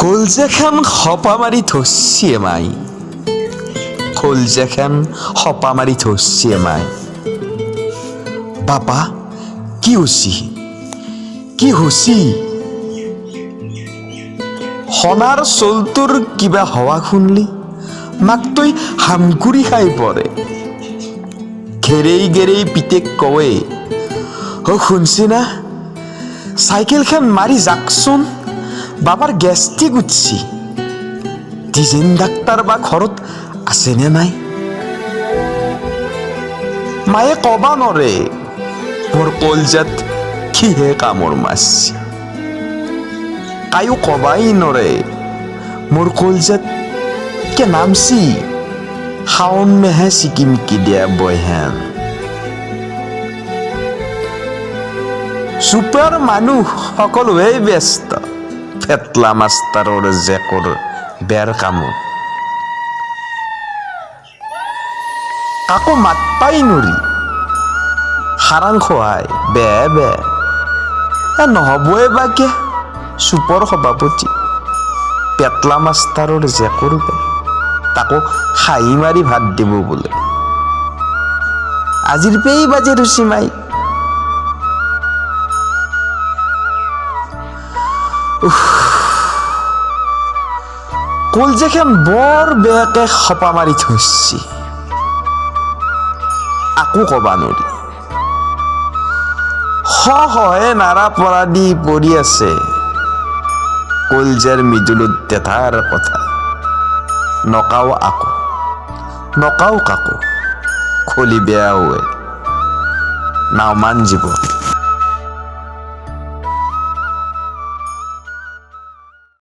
কলজেখান খপা মাৰি ধৰছি মাই, কলজেখান খপা মাৰি ধৰছি মাই। বাপা, কি হচি, কি হচি? সোণাৰ চলটোৰ কিবা হৱা শুনলি মাক তই হামকুৰি খাই পৰে। ঘেৰেই গেৰেই পিতেক কৱে, অ শুনছি না, চাইকেলখন মাৰি যাকচোন, বাবাৰ গেষ্টিক উঠছি। ডিজেন ডাক্তাৰ বা ঘৰত আছেনে নাই? মায়ে কবা নৰে মোৰ কলজাত কিহে কামোৰ মাৰছি। কায়ো কবাই নৰে মোৰ কলজাত কে নামছি শাওন মেহে চিকিমিকি দিয়া বয়হেন। চুপাৰ মানুহ সকলোৱেই ব্যস্ত ফেটলা মাষ্টাৰৰ জেকৰ বেৰ কামত। কাকো মাত পাই নৰি, সাৰাং খোৱাই বে বে এ নহবই বা কে চুপৰ সভাপতি পেটলা মাষ্টাৰৰ জেকৰ বে, তাকো খাহী মাৰি ভাত দিব বোলে। আজিৰ পেই বাজে ৰুচি মাই। কলজেখান বৰ বেয়াকে খপা মাৰি থৈছি, আকো কবা নৰি। সহে নাৰা পৰা দি পৰি আছে কলজাৰ মৃদুলত দেঠাৰ কথা। নকাও আকৌ, নকাও কাকো, খলি বেয়া হোৱে নাওমান জীৱ।